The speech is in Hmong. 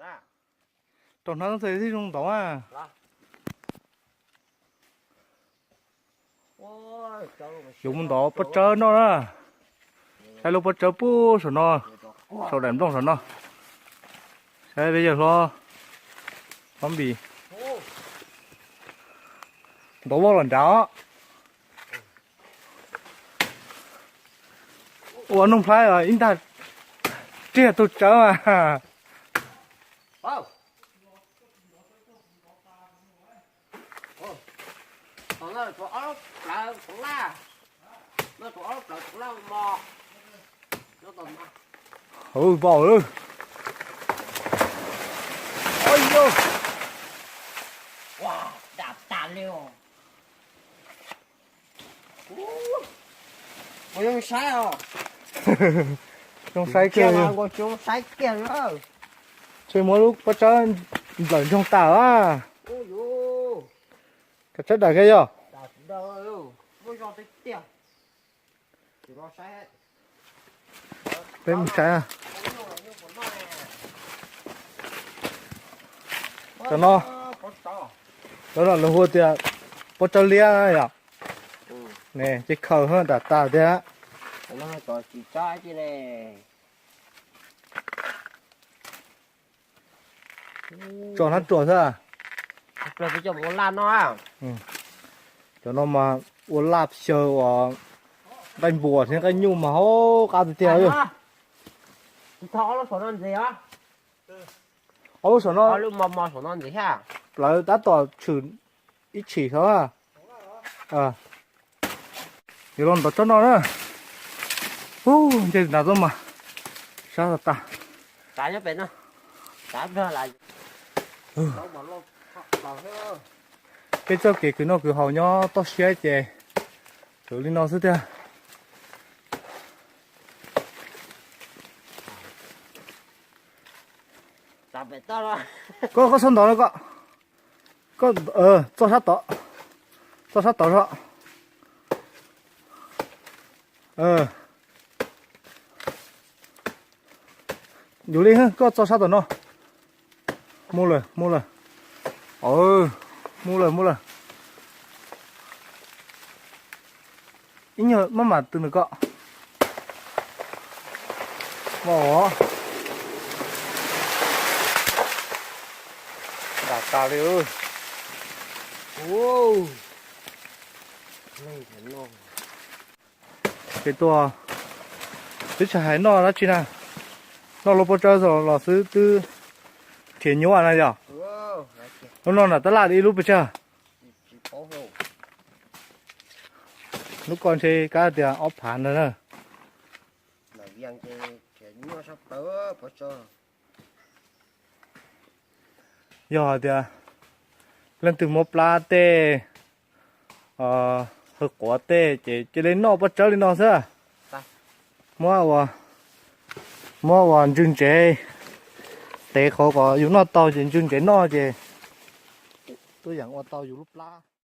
Rau hnab txoj ntxhais thiaj zoo ntov a. Yuav mus ntov pob tsawb noj na. Saib lub pob tsawb puag saum no, saum daim nplooj saum no. Saib peb yawg hlob, hlob Npis. Ntov voj los nrad os. Ua Nuj Nplhaib os, ib ntag riag tug tsawb mas. Hauv vau lawm. Zoo saib kiag. Ntshe muab lub pob tsawb nplawm ntsoog tas a. Kav tsawb dam kiag yog. Peb mus saib. Cov no, cov no lawv hu tias pob tsawb liab yom. Ne ces khaws dam tas tiag. Tso hnab ruam xwb. Cov no mas ua laj xyaw uas nqaij npuas thiab nqaij nyuj mas hauv qab tiag tiag. Ob lub saum no, plawv tab tom tshwm ib tshim xwb. Yuav los ntov tsob no na. Ub, nce nrad tuaj mas sab tas tas. Peb txoj kev khwv noj khwv haus nyob toj siab ces khwv li no xwb tiag. Koj, koj txhob ntov no koj. Koj txoj sab tod, txoj sab tod zog. Yus li koj txoj sab tom no. Mus lawm, mus lawm. Mus lawm, mus lawm. Ib nyuag maj mam tw ntawm koj. Dam tas li. Ces tuaj, twb tsis hais noj dab tsi na, noj lub pob tsawb los xwb twb nrhiav nyuaj na yom. Lub no nram tab laj ib lub pes tsawg? Lub ko ntshe kab tias ob phav ntawd na. Yog hais tias leej twg muab plab tej, hawv quav tej ces cia li noj pob tsawb li no xwb. Muab ua, muab ua ntswg ntsev, tev qhov kom yus noj tau ces ntswg ntsev noj ces tuaj yeem ua tau yus lub plab.